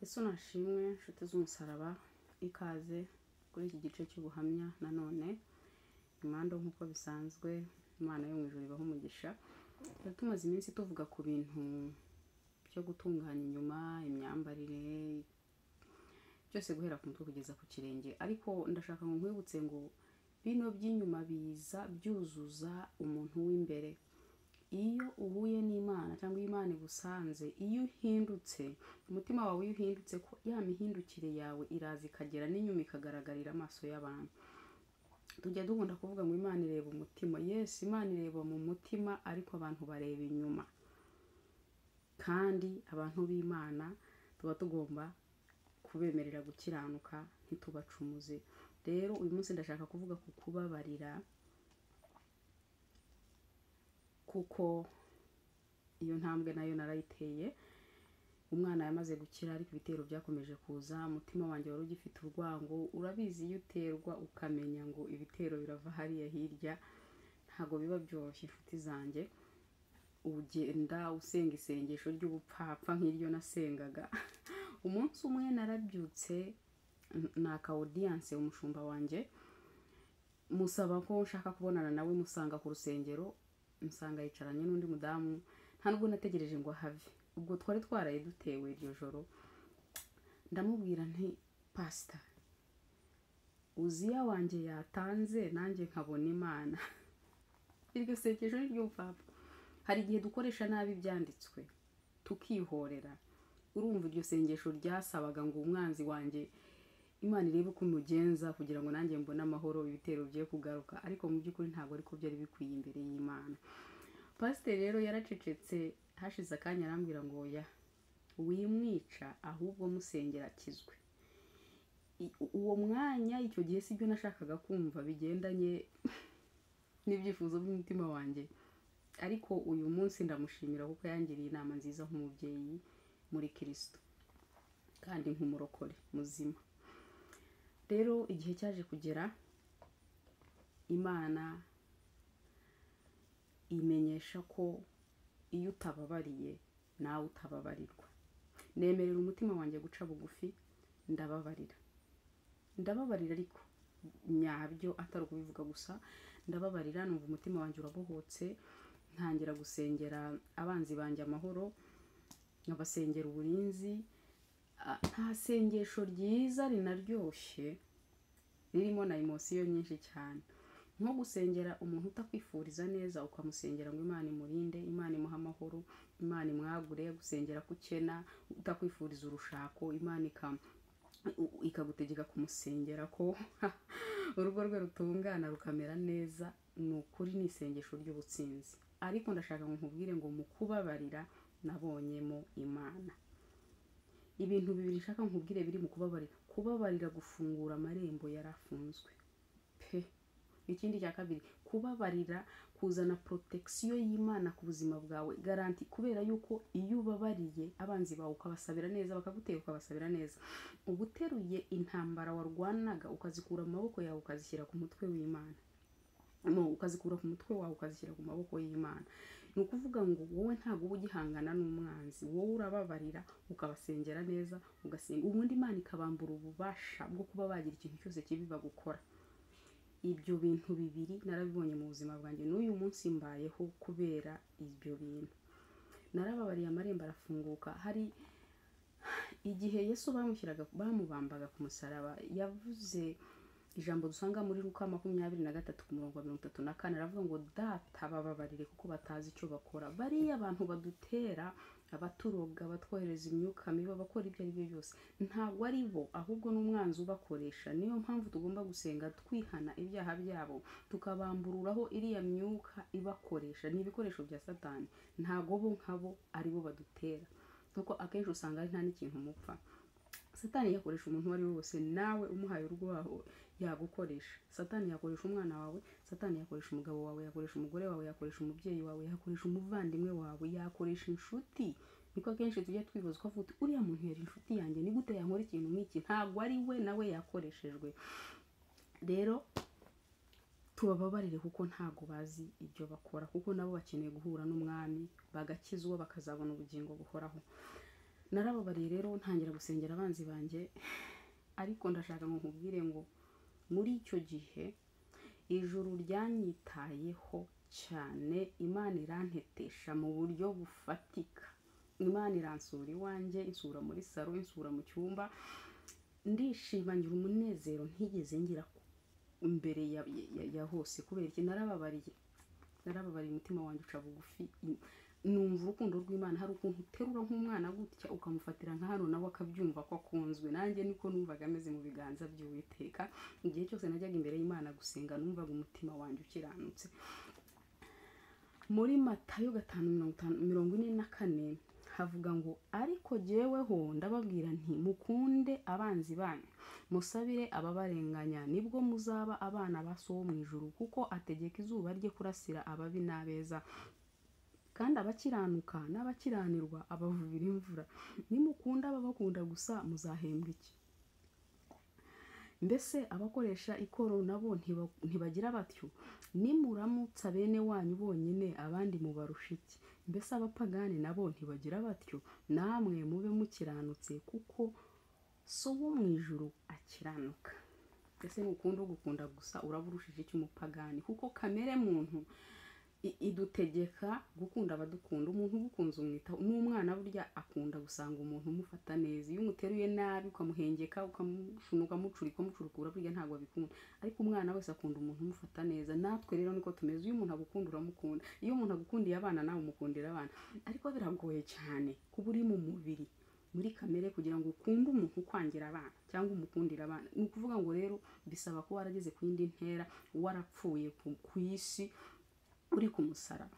Yesu nashimwe, inshuti z'umusaraba, ikaze kuri iki gice cy'ubuhamya nanone. Imando nk'uko bisanzwe, Imana yo mu ijuru ibaha umugisha. Twari tumaze iminsi tuvuga ku bintu byo gutunganya inyuma, imyambarire, byose guhera ku mutwe kugeza ku kirenge. Ariko ndashaka ngo nkwibutse ngo bino by'inyuma biza byuzuza umuntu w'imbere. Iyo uhuye n'Imana cyangwa iyo Imana igusanze, iyo uhindutse, umutima wawe iyo uhindutse, ko ya mihindukire yawe iraza ikagera n'inyuma ikagaragarira amaso y'abantu. Tujya dukunda kuvuga ngo Imana ireba umutima. Yes, Imana ireba mu mutima, ariko abantu bareba inyuma. Kandi abantu b'Imana tuba tugomba kubemerera gukiranuka, ntitubacumuze. Rero uyu munsi ndashaka kuvuga ku kubabarira, kuko iyo ntambwe nayo narayiteye. Umwana yamaze gukira, ariko ibitero byakomeje kuza. Umutima wanjye wari ugifite urwango. Urabizi, iyo uterwa ukamenya ngo ibitero birava hariya hirya, ntabwo biba byoroshye inshuti zanjye. Ugenda usenga isengesho ry'ubupfapfa nk'iryo nasengaga. Umunsi umwe narabyutse, naka audience umushumba wanjye, musaba ko nshaka kubonana nawe, musanga ku rusengero, musanga yicaranye n'undi mudamu. Nta nubwo nategereje ngo ahave, ubwo twari twaraye dutewe iryo joro. Ndamubwira nti pastor, Uziya wanjye yatanze nanjye nkabona Imana. Iryo sengesho ni ry'ubupfapfa. Hari igihe dukoresha nabi ibyanditswe tukihorera. Urumva iryo sengesho ryasabaga ngo umwanzi wanjye Imana irebe uko umugenza kugira ngo nanjye mbone amahoro, ibitero bigiye kugaruka. Ariko mu by'ukuri ntabwo ariko byari bikwiye imbere y'Imana. Pasiteri rero yaracecetse, hashize akanya arambwira ngo oya, wimwica ahubwo musengera akizwe. Uwo mwanya icyo gihe sibyo nashakaga kumva bigendanye n'ibyifuzo by'umutima wanjye, ariko uyu munsi ndamushimira kuko yangiriye inama nziza nk'umubyeyi muri Kristo kandi nk'umurokore muzima. Rero igihe cyaje kugera, Imana imenyesha ko iyo utababariye nawe utababarirwa. Nemerera umutima wanjye guca bugufi, ndababarira. Ndababarira ariko nyabyo, atari ukubivuga gusa. Ndababarira, numva umutima wanjye urabohotse, ntangira gusengera abanzi banjye amahoro, nkabasengera uburinzi. Nta sengesho ryiza rinaryoshye ririmo na emosiyo nyinshi cyane nko gusengera umuntu utakwifuriza neza, ukamusengera ngo Imana imurinde, Imana imuhe amahoro, Imana imwagure. Gusengera kukena utakwifuriza urushako, Imana ikagutegeka kumusengera ko urugo rwe rutungana rukamera neza. Ni ukuri ni isengesho ry'ubutsinzi. Ariko ndashaka ngo nkubwire ngo mu kubabarira nabonyemo Imana. Ibintu bibiri nshaka nkubwire biri mu kubabarira. Kubabarira gufungura amarembo yarafunzwe pe. Ikindi cya kabiri, kubabarira kuzana protection y'Imana ku buzima bwawe, garanti. Kubera yuko iyo ubabariye abanzi bawe ukabasabira neza, bakagutera ukabasabira neza, uba uteruye intambara warwanaga ukazikura mu maboko yawe ukazishyira ku mutwe w'Imana. No, ukazikura ku mutwe wawe ukazishyira ku maboko y'Imana. Ni ukuvuga ngo wowe ntabwo uba ugihangana n'umwanzi, wowe urababarira ukabasengera neza, ugasenga, ubundi Imana ikabambura ububasha bwo kuba bagira ikintu cyose kibi bagukora. Ibyo bintu bibiri narabibonye mu buzima bwanjye, n'uyu munsi mbayeho kubera ibyo bintu. Narababariye amarembo arafunguka. Hari igihe Yesu bamubambaga ku musaraba, yavuze ijambo dusanga muri Luka 23 ku murongo wa 34, aravuga ngo data bababarire kuko batazi icyo bakora. Bariya abantu badutera, abaturoga, abatwohereza imyuka mibi, abakora ibyo ari byo byose, ntabwo ari bo, ahubwo n'umwanzi ubakoresha. Niyo mpamvu tugomba gusenga twihana ibyaha byabo, tukabambururaho iriya myuka ibakoresha. Ni ibikoresho bya Satani, ntabwo bo nkabo ari bo badutera, kuko akenshi usanga ari nta n'ikintu mupfa. Satani yakoresha umuntu uwo ari we wese, nawe umuhaye urwaho yagukoresha. Satani yakoresha umwana wawe, Satani yakoresha umugabo wawe, yakoresha umugore wawe, yakoresha umubyeyi wawe, yakoresha umuvandimwe wawe, yakoresha inshuti. Niko akenshi tujya twibaza ukavuga uti uriya muntu yari inshuti yanjye, ni gute yankora ikintu nk'iki? Ntabwo ari we, nawe yakoreshejwe. Rero tubababarire kuko ntabwo bazi ibyo bakora, kuko nabo bakeneye guhura n'umwami bagakizwa, bakazabona ubugingo buhoraho. Narababariye rero, ntangira gusengera abanzi banjye. Ariko ndashaka ngo nkubwire ngo muri icyo gihe ijuru ryanyitayeho cyane, Imana irantetesha mu buryo bufatika. Imana iransura iwanjye, insura muri saro, insura mu cyumba, ndishima, ngira umunezero ntigeze ngira imbere ya hose. Kubera iki? Narababariye, narababariye, umutima wanjye uca bugufi, numva urukundo rw'Imana. Hari ukuntu uterura nk'umwana gutya ukamufatira nka hano, nawe akabyumva ko akunzwe. Nanjye niko numvaga ameze mu biganza by'Uwiteka. Igihe cyose najyaga imbere y'Imana gusenga, numvaga umutima wanjye ukiranutse. Muri Matayo 5:44 havuga ngo: "Ariko jyeweho ndababwira nti mukunde abanzi banyu, musabire ababarenganya, nibwo muzaba abana ba So wo mu ijuru, kuko ategeka izuba rye kurasira ababi n'abeza, kandi abakiranuka n'abakiranirwa abavubira imvura. Nimukunda ababakunda gusa, muzahembwa iki? Mbese abakoresha ikoro nabo ntibagira batyo? Nimuramutsa bene wanyu bonyine, abandi mubarusha iki? Mbese abapagani nabo ntibagira batyo? Namwe mube mukiranutse, kuko So wo mu ijuru akiranuka." Ese nukunda ugukunda gusa, uraba urushije iki umupagani? Kuko kamere muntu idutegeka gukunda abadukunda. Umuntu ugukunze umwitaho. N'umwana burya akunda gusanga umuntu umufata neza. Iyo umuteruye nabi, ukamuhengeka, ukamushuna, ukamucurika, ukamucurukura, burya ntabwo abikunda. Ariko umwana wese akunda umuntu umufata neza. Natwe rero niko tumeze. Iyo umuntu agukunda, uramukunda. Iyo umuntu agukundiye abana, nawe umukundira abana. Ariko biragoye cyane kuba uri mu mubiri, muri kamere, kugira ngo ukunde umuntu ukwangira abana cyangwa umukundira abana. Ni ukuvuga ngo rero bisaba kuba warageze ku yindi ntera, warapfuye ku isi, uri ku musaraba.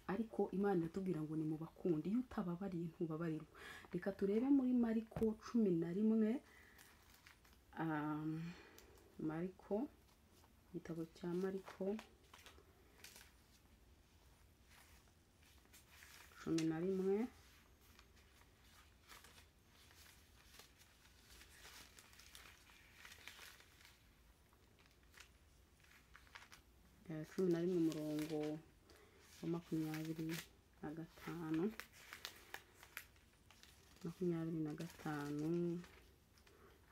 Ariko Imana iratubwira ngo ni mu bakundi. Iyo utababariye, ntubabarirwa. Reka turebe muri Mariko 11, Mariko, igitabo cya Mariko 11. 11 umurongo wa 25, 25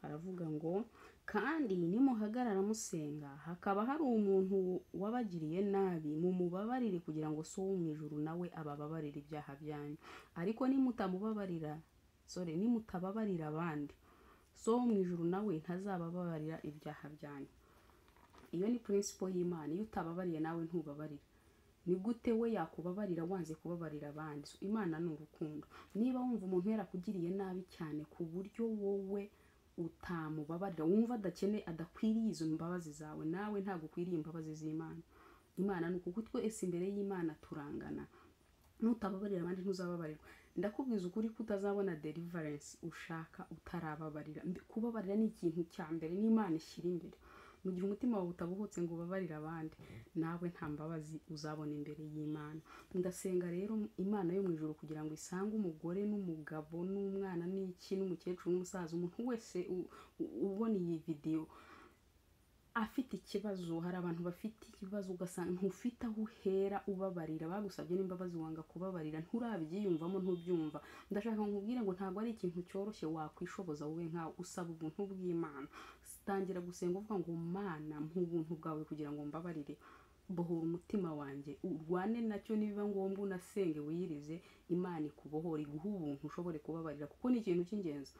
haravuga ngo: "Kandi nimuhagarara musenga, hakaba hari umuntu wabagiriye nabi, mumubabarire, kugira ngo So wo mu ijuru nawe abababarire ibyaha byanyu. Ariko nimutamubabarira, sorry, nimutababarira abandi, So wo mu ijuru nawe ntazabababarira ibyaha byanyu." Iyo ni principle y'Imana. Iyo utababariye, nawe ntubabarira. Ni gute we yakubabarira wanze kubabarira abandi? So, Imana ni urukundo. Niba wumva umuntu yarakugiriye nabi cyane ku buryo wowe utamubabarira, wumva adakeneye, adakwiriye izo mbabazi zawe, nawe ntabwo ukwiriye imbabazi z'Imana. Imana ni ukuko twese imbere y'Imana turangana. Nutababarira abandi, ntuzababarirwa. Ndakubwiza ukuri ko utazabona deliverance ushaka utarababarira. Kubabarira ni ikintu cya mbere n'Imana ishyira imbere. Mu gihe umutima wawe utabohotse ngo ubabarire abandi, nawe nta mbabazi uzabona imbere y'Imana. Ndasenga rero Imana yo mu ijuru kugira ngo isange umugore n'umugabo n'umwana n'iki n'umukecuru n'umusaza, umuntu wese ubona iyi video afite ikibazo. Hari abantu bafite ikibazo, ugasanga ntufite aho uhera ubabarira, bagusabye n'imbabazi wanga kubabarira, nturabyiyumvamo, ntubyumva. Ndashaka nkubwire ngo ntabwo ari ikintu cyoroshye wakwishoboza wowe nkawe. Usaba ubuntu bw'Imana. Tangira gusenga uvuga ngo: "Mana, mpa ubuntu bwawe kugira ngo mbabarire, bohora umutima wanjye." Urwane nacyo, nibiba ngombwa unasenge, wiyirize, Imana ikubohora, iguhe ubuntu ushobore kubabarira, kuko ni ikintu cy'ingenzi.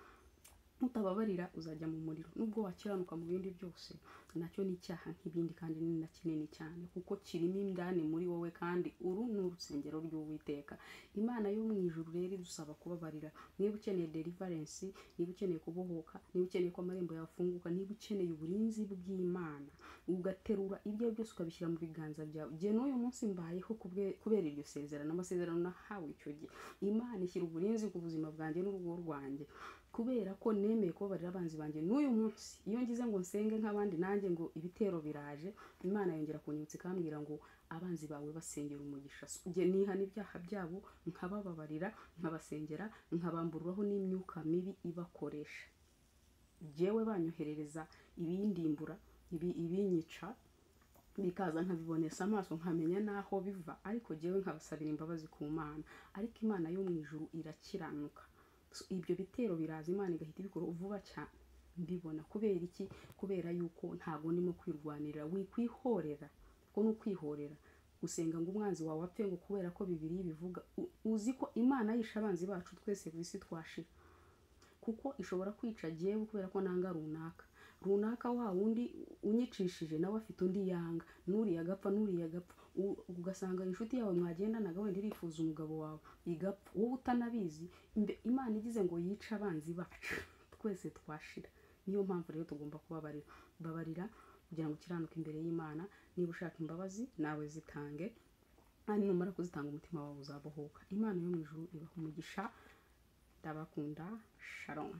Nutababarira, uzajya mu muriro. Nubwo wakiranuka mu bindi byose, nacyo ni icyaha nk'ibindi, kandi ni na kinini cyane, kuko kirimo indani muri wowe, kandi uru ni urusengero rw'Uwiteka. Imana yo mu ijuru rero idusaba kubabarira. Niba ukeneye deliverance, niba ukeneye kubohoka, niba ukeneye ko amarembo yafunguka, niba ukeneye uburinzi bw'Imana, ugaterura ibyo byose ukabishyira mu biganza byawe. Jye n'uyu munsi mbayeho kubera iryo sezerano, amasezerano nahawe icyo gihe. Imana ishyira uburinzi ku buzima bwanjye n'urugo rwanjye kubera ko nemeye kubabarira abanzi banjye. N'uyu munsi iyo ngize ngo nsenge nk'abandi, nanjye ngo ibitero biraje, Imana yongera kunyibutsa ikambwira ngo: "Abanzi bawe basengera umugisha." Njye nihana ibyaha byabo, nkabababarira, nkabasengera, nkabambururaho n'imyuka mibi ibakoresha. Jyewe banyoherereza ibindimbura, ibinyica, bikaza nkabibonesa amaso, nkamenya n'aho biva, ariko jyewe nkabasabira imbabazi ku Mana. Ariko Imana yo mu ijuru irakiranuka. So, ibyo bitero biraza, Imana igahita ibikora vuba cyane. Mbibona kubera iki? Kubera yuko ntabwo ndimo kwirwanirira. Wikwihorera, kuko ni ukwihorera gusenga ngo umwanzi wawe apfe, ngo kubera ko Bibiliya ibivuga. Uzi ko Imana yishe abanzi bacu twese ku isi twashira, kuko ishobora kwica jyewe kubera ko nanga runaka runaka, wa wundi unyicishije nawe afite undi yanga, n'uriya agapfa, n'uriya agapfa. Ugasanga inshuti yawe mwagendanaga wenda irifuza umugabo wawe, igapfa wowe utanabizi. Imana igize ngo yice abanzi bacu twese twashira. Niyo mpamvu rero tugomba kubabarira. Babarira kugira ngo ukiranuke imbere y'Imana. Niba ushaka imbabazi, nawe zitange, kandi numara kuzitanga umutima wawe uzabohoka. Imana yo mu ijuru ibaha umugisha. Ndabakunda. Shalom.